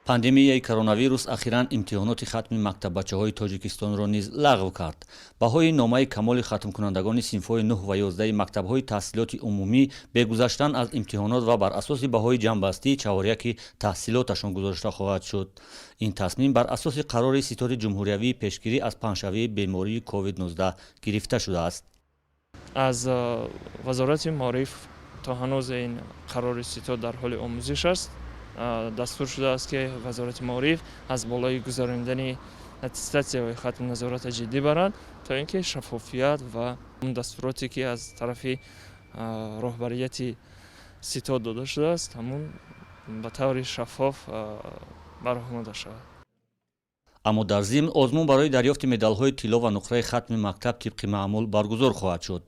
Пандемияи коронавирус ахиран имтиҳоноти хатми мактаббачаҳои Тоҷикистонро низ лағв кард. Баҳои номаи камоли хатмкунандагони синфҳои 9 ва 11 мактабҳои таҳсилоти умумӣ бегузаштан аз имтиҳонот ва бар асоси баҳои ҷамъбастии чаҳоряки таҳсилоташон гузошта хоҳад шуд. Ин тасмим бар асоси қарори Ситоди ҷумҳуриявии пешгирӣ аз паҳншавии бемории COVID-19 гирифта шудааст. Аз Вазорати маориф то ҳанӯз ин қарори ситод дар ҳоли омӯзиш аст. Дастур шудааст, ки Вазорати маориф аз болои гузаронидани аттестатсияҳои хатм назората ҷиддӣ барад, то ин ки шаффофият ва он дастуроте, ки аз тарафи роҳбарияти ситод дода шудааст, ҳамун ба таври шаффоф ба роҳ монда шавад. Аммо дар зимн озмун барои дарёфти медалҳои тилло ва нуқраи хатми мактаб тибқи маъмул баргузор хоҳад шуд.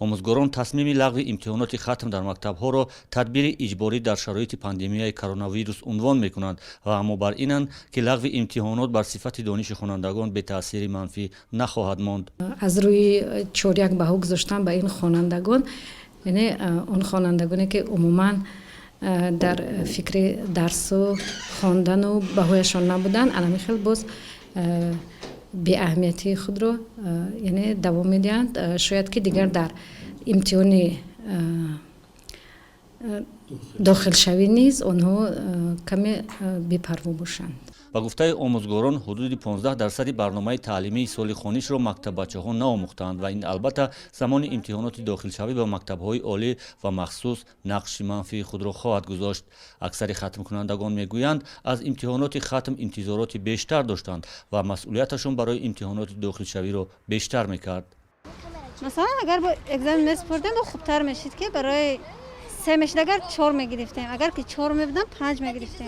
Омӯзгорон тасмими лағви имтиҳоноти хатм дар мактабҳоро тадбири иҷборӣ дар шароити пандемияи коронавирус унвон мекунанд ва аммо бар инанд, ки лағви имтиҳонот бар сифати дониши хонандагон бетаъсири манфӣ нахоҳад монд. Аз рӯи чоряк баҳо гузоштан ба ин хонандагон, яъне он хонандагоне, ки умуман дар фикри дарсу хондану баҳояшон набуданд, анами хел боз беаҳамиятии худро, яъне, давом медиҳанд. Шояд ки дигар дар имтиҳони дохилшавӣ низ онҳо каме бепарво бошанд. Ба гуфтаи омӯзгорон, ҳудуди 15 дарсади барномаи таълимии соли хонишро мактаббачаҳо наомӯхтаанд ва ин албатта замони имтиҳоноти дохилшавӣ ба мактабҳои олӣ ва махсус нақши манфии худро хоҳад гузошт. Аксари хатмкунандагон мегӯянд, аз имтиҳоноти хатм интизороти бештар доштанд ва масъулияташон барои имтиҳоноти дохилшавиро бештар мекард. Масалан, агар бо экзамен месупурдем, бо хубтар мешид, ки барои се мешид, агар чор мегирифтем, агар ки чор мебудам, панҷ мегирифтем,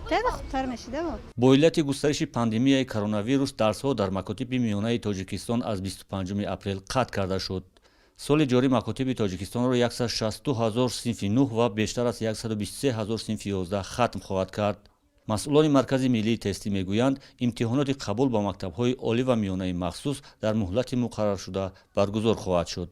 хеле хубтар мешида. Бо иллати густариши пандемияи коронавирус дарсҳо дар макотиби миёнаи Тоҷикистон аз 25 апрел қатъ карда шуд. Соли ҷорӣ макотиби Тоҷикистонро 162 ҳазор синфи 9 ва бештар аз 123 ҳазор синфи 11 хатм хоҳад кард. Масъулони Маркази миллии тестӣ мегӯянд, имтиҳоноти қабул ба мактабҳои олӣ ва миёнаи махсус дар муҳлати муқарраршуда баргузор хоҳад шуд.